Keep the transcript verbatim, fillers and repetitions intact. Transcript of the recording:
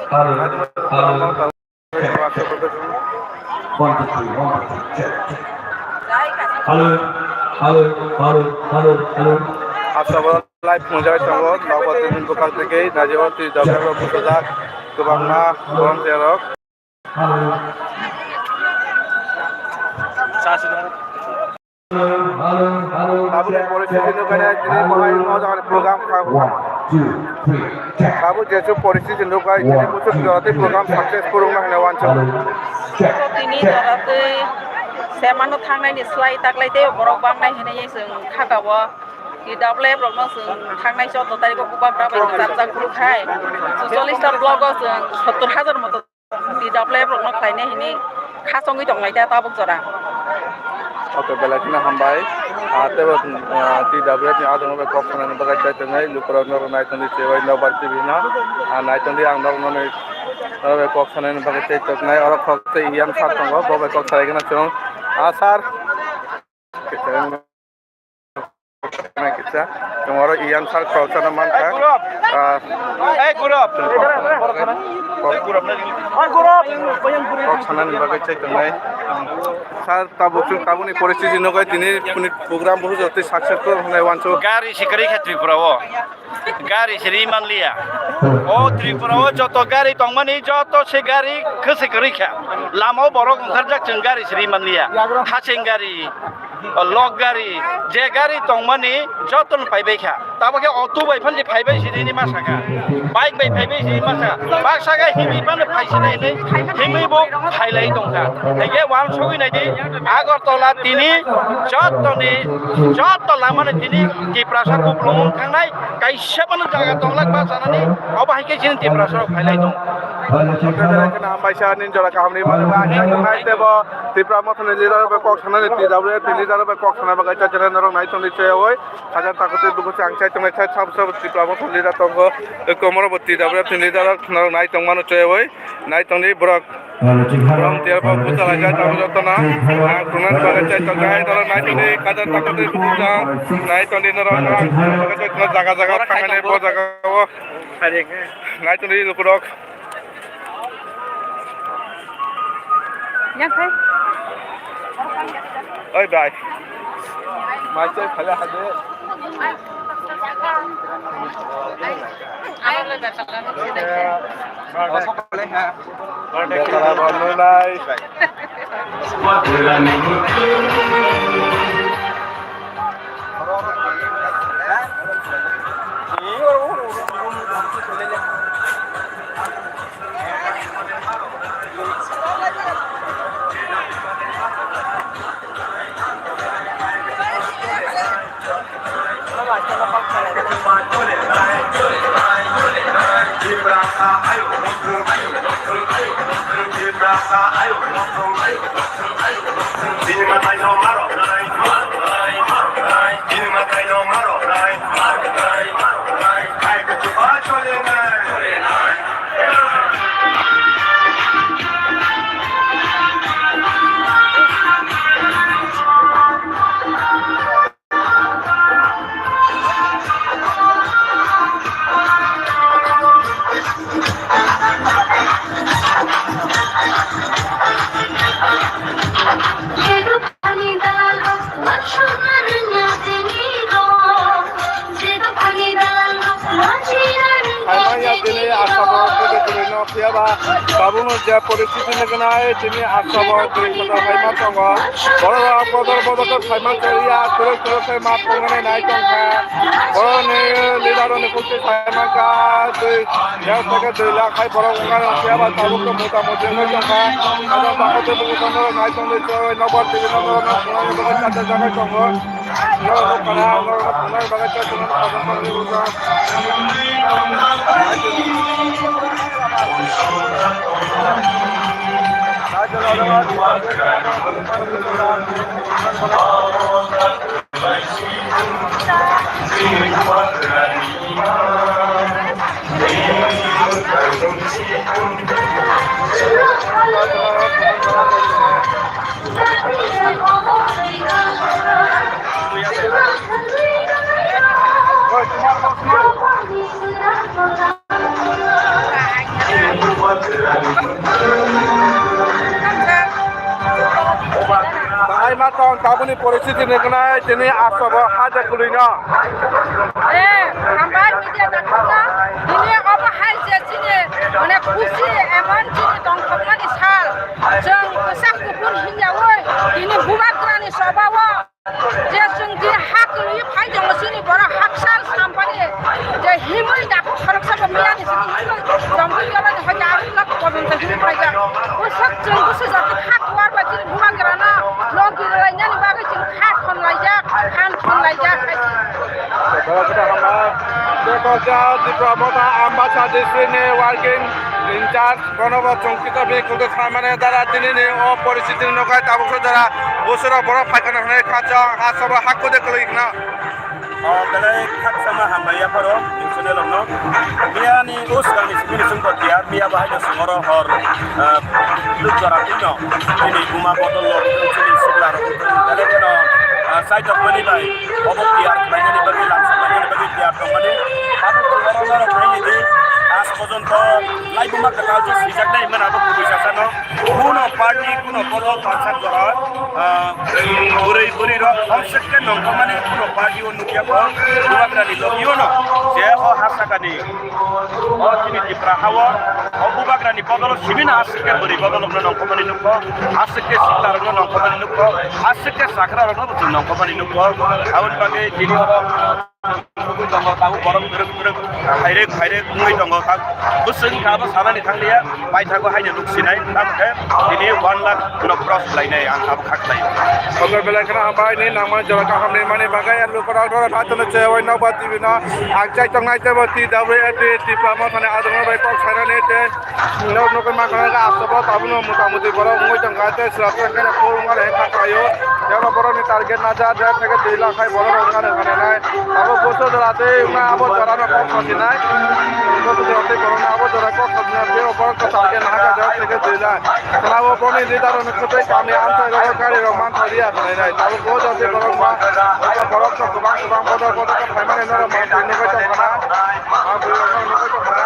Hello, hello. One, two, three, one, two, three, check, check. Hello, hello, hello, hello, hello. Asaba live mujai tongo, Nokbar T V ni bwkhak twi khe, najibati jabra rok bwsajak, kwbangma volunteer rok. Hello. Hello, hello, hello. Tabuk check, poristiti check, nukha nai, check, tini hello. Bahai no jagani program kha. One, two, three, check. Tabuk jesu poristiti nukha, tini one, muchuk two, jorati three, program check. Successful wngna hwnwi wancho. Hello. Check, tini check. Jorati semano thangnai ni slai taklai tei borok bangnai hinwi chwng kha kabo. T W F rokno chwng thangnai chwddo tarikh o bubagra bai kwcham jak phuru khai. Chwcholish ta block o chwng sottor hajar moto. T W F rokno khlainai hwnwi kha chongwi tonglai ta tabuk jora. Ok, belai kheno hambai. Ah, teibo, ah, T W F ni adongo bai kok sanani bagwi chai tongnai, lukurok norok nai tongdi, chewai Nokbar T V no. Ah, nai tongdi, ang norok noni, norok bai kok sanani bagwi chai tongnai. Oro kok tei E M sir tongo, bo bai kok salai gana chwng. Ah, sir. Kisa, chwng oro E M sir khoroksa no mankha. Hey, Gurop! Ah, hey, Gurop! Kok sanani bagwi chai tongnai. Sir, tabuk chwng tabukni poristiti nugwi tini program buhu jotoi successful hwnwi wansu. Gari se kwrwi kha Tripura o. Gari se ri manliya. O Tripura o joto gari tongmani joto se gari kwswi kwrwi kha. Lama o borok wngkharjak chwng gari se ri manliya. Hasing gari. O lok gari, je gari tongmani jotono phaibai kha. Tabo khe auto bai phan je phaibai sini ni masa kha. Bike bai phaibai sini masa kha. Baksa khe himwi phano phai sini ni himwi bo phailai tong kha. Hingke wan sogwi nai di Agartala tini jotoni, joto lamani tini Tiprasa kuplung wng thangnai kaisa phano jaga tonglak bachanani obo hai khe chini Tiprasa rok phailai tong. Hambai sa ni jora kaham ni mani ba himnai tebo. Tipra Mothani leader bai kok sanani, T W F ni leader bai kok sana bagwi chacha norok nai tongdi cheyawi. Hajar takoti bukuchi ang chai tongnai chai sabo sabo Tipra Mothani leader tongo. Komoro bo T W F ni leader norok nai tongmano cheyawi. Nai tongdi borok. Borok tiar bo bucha lai jai tongo jotono. Ang tongna bagwi chai tongnai norok nai tongdi hajar takoti bukuchi ang nai tongdi norok jaga jaga thangnai bo jaga o. Nai tongdi lukurok. Yang khai. Oi bai. Mai chai khala hade. Betala bandu nai. Phaimanya tini asabo kwrwi kwrwino phiyaba tabukno je poristiti nuknai tini asabo kwrwi kotor phaima tongo. Borok rok bodol bodol khe phaima choriya, kwrwi kwrwi khe ma tongnani nai tongkha. Borokni leader rokni kukti phaima kha twi. Yang saka dui lakh hai borok wngkha, wngkha ba tabuk khe mota moti wngwi tongkha. Ada bakha tei bukusa norok nai tongwi choi, Nokbar T V no norok no phunuknani bagwi chacha jagwi tongo. Norok no kana, norok no phunuknani bagwi chacha jagwi tongo. Bahai ma tong tabuni poristiti ni gwnai tini aswk o haja kwlwino. Eh, hambai media naithokno, tini obo hai je chini, mane, khusi emon chini tongthokmani sal. Chwng kwchak kuphur hinjaui tini bubagrani choba o. Je chwng din ha kwlwi phai tongo, chini borok hakchal sampani je himwi dakhuk khoroksa bo miyani simi himwi tongwi yabani hoja arwk lak pojonto himwi phaijak. Bwswk chwng bwswk jati kha kuar bai chini bubagrano logi rwlainani bagwi chwng kha thonlaijak, phan thonlaijak hai se. Borok khe hambai. Beko ja Tipra Motha Ambasa district ni working in charge. Bono bo chwng kisa bini khuldo sanmani dara tini ni o poristiti ni nokha tabuk so jora bosoro borok phaikha na hwnwi kha chwng ha sobo hakku de kwlwi khna. O belai khakchangma hambai yapharo channel rokno. Miyani o swkangni simi ni chwng bo tiyar miya bahai no chwng oro hor, ah, luk jora twi no chini buma bodol rok chini sikla rok belai kheno, ah, side of mani bai obo tiyar khlainani bagwi lamsa khlainani bagwi tiyar tongmani. Abo chwng oro norok naidi aaj porjonto lai buma kwtal se swijak nai mano abo kubui sasano. Kuno party, kuno bodol talsa jora, ah, bwrwi bwrwi rok homsek khe nongkhormani kuno party o nukya kho, bubagrani logio no je o ha sakani, o chini Tipra ha o, o bubagrani bodol o simi no aswk khe bwrwi bodol rokno nongkhormani nukho, aswk khe sikla rokno nongkhormani nukho, aswk khe chakra rokno bo chwng nongkhormani nukho, aboni bagwi tini oro tongo, tabuk borok kwrwk kwrwk, phairek phairek wngwi tongo. Bwswk wngkha abo sanani thanglia, paithago haino nuk sinai, tamo khe tini one lakh no cross khlainai ang abo kha khlai. Oke, belai kheno hambai ni nangmani jora kaham rimani bagwi, ang lukurok norok haino chewai nokbar T V no ang chai tongnai teibo T W F T Tipra Mothani adongrok bai kok sainani tei Nok nokni mankha aswk bo tabukno mota moti borok wngwi tongkha tei chwla chwla khe phone wngmani hai kha khlaio. Tei borokni target naja der theke dui lakh hai borok wngmani hwnwi nai. Tabuk bwswk jora tei wngma abo jorano kok sajinai. Bwswk jora tei borokno abo jora kok sajinai tei borokno target nahakha der theke dui lakh. Khwnabo boni leader rokni kwtwi kami amchai rok gari rok mantha liya hwnwi nai. Tabuk bo jora tei borok ma borok rok kwbang kwbang bodol bodol khe phaimani norok mantwi nugwi tongkha na. Ang bwrwi rokno nugwi tongkha na.